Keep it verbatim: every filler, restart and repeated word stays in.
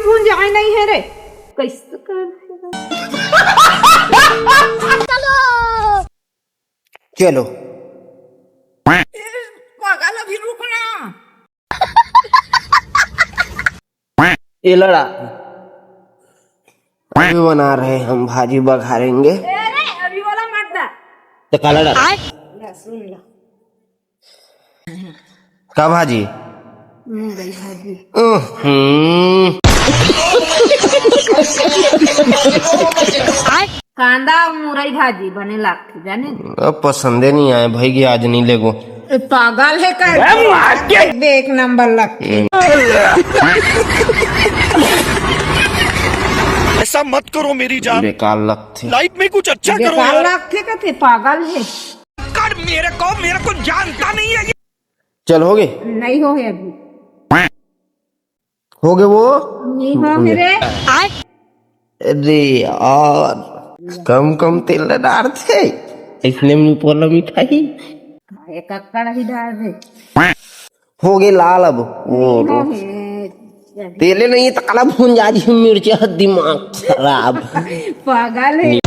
Phone जाए नहीं है रे, कैसे कर? चलो। पागल, अभी रुक ना। ये लड़ा, अभी बना रहे हम, भाजी बघारेंगे। अरे, अभी वाला मत दा। तो काला डाल। सुन ला। का भाजी? मुरई भाजी। हम्म। कांदा अउ मुरई भाजी बने लागथे, जाने? अब पसंदे नहीं आए भाई, कि आज नहीं लेगो। ए, पागल है का? अरे मार के। एक नंबर लगथे। ऐसा मत करो मेरी जान। बेकार लगथे। लाइफ में कुछ अच्छा करो बेकार यार। लगथे का, ते पागल है। कर मेरे को, मेरे को जानता नहीं है ये। चल, हो गए? नहीं हो है अभी। हो गए वो? नहीं हो है रे। अरे यार, कम कम तेल डालथे, इसने मुंह पोला मिठाई। एक ककड़ ही डाल दे। हो गए लाल अब। वो नहीं हो है। तेले नहीं तो काला भून जा जी, मिर्चा दिमाग खराब। पागल है।